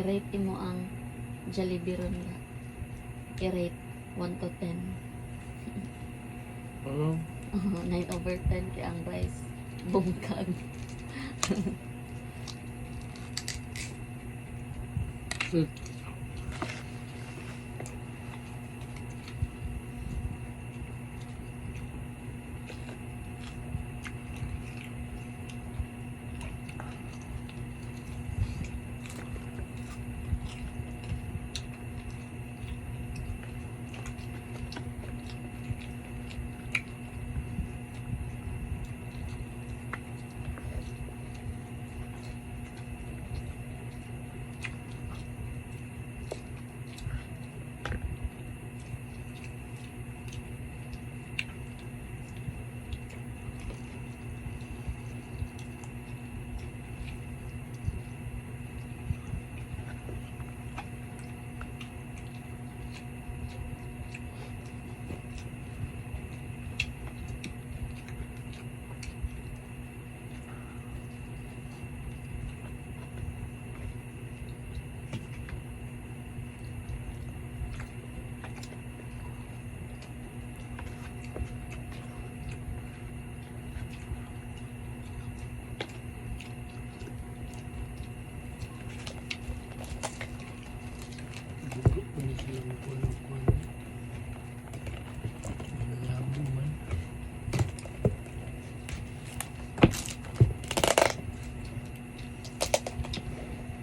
I-rate mo ang Jollibee ron nga. I-rate 1 to 10. Ano? 9 over 10 kay ang rice. Bungkag. Shit. Bugo pa ni sila mo kuno kuno. Malabo man.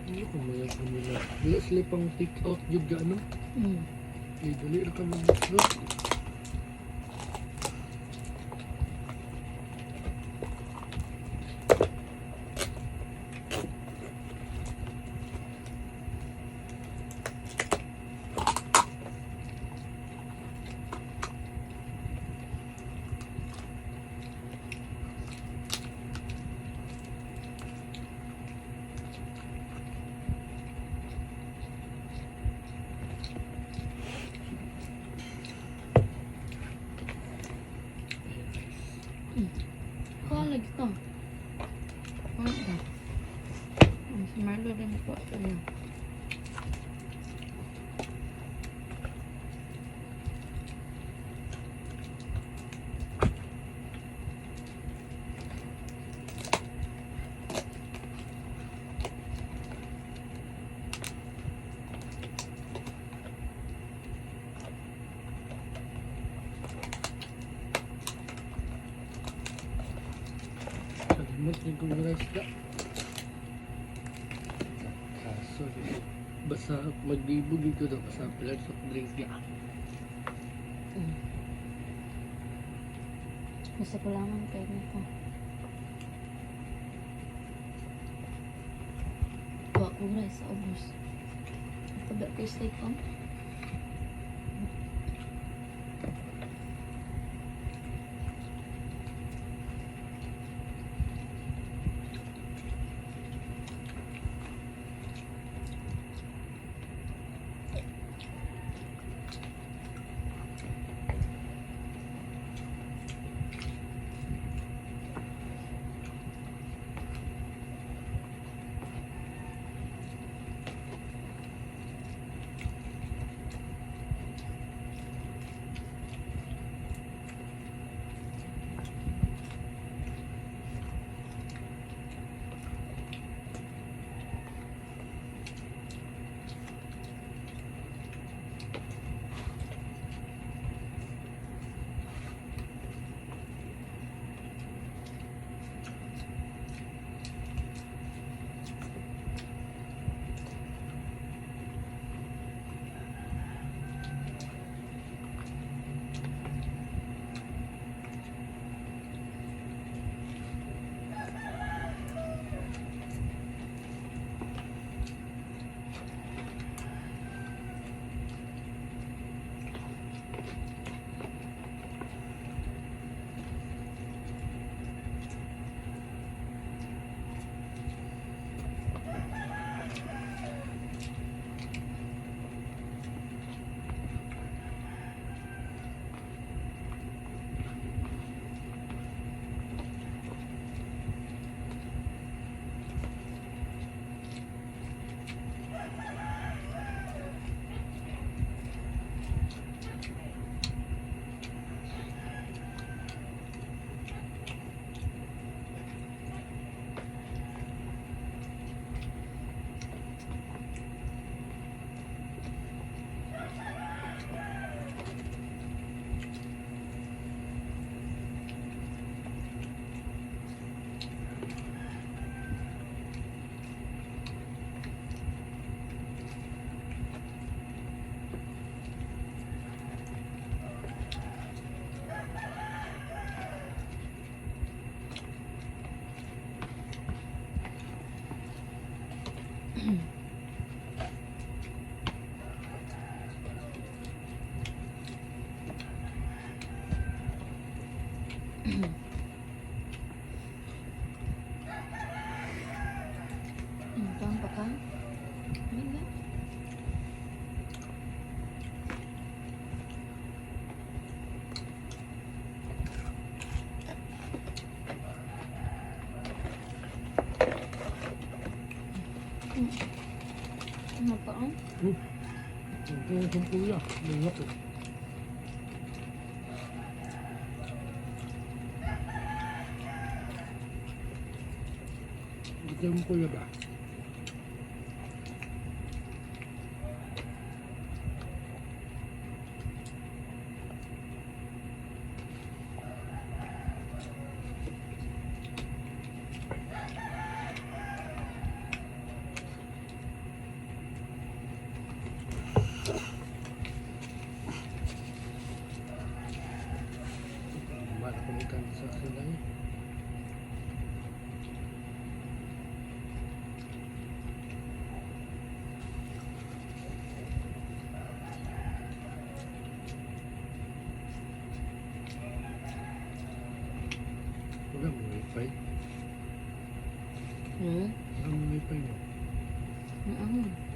Ano kung mga kanila? Wala sila pang take out yun ga ano? Eh, dali ra ka mag no? Kuha lagi to. Ano ba? Ang si Marlo din po. Ano? Kalimot ni kong rice ka. Kaso, basta maglibog ito daw basta pala soft drinks niya. Basta ko lamang kayo nito. Kuha ko rice sa ubos. Ito ba ko steak ko? Tuwan pa ka? Wala. Ano pa ang? Ito yung kuya. May ko. Gusto mo kuya ba? Wala ko may kansa sila eh. Wala mo wifi. Hmm? Wala mo wifi mo. Ano?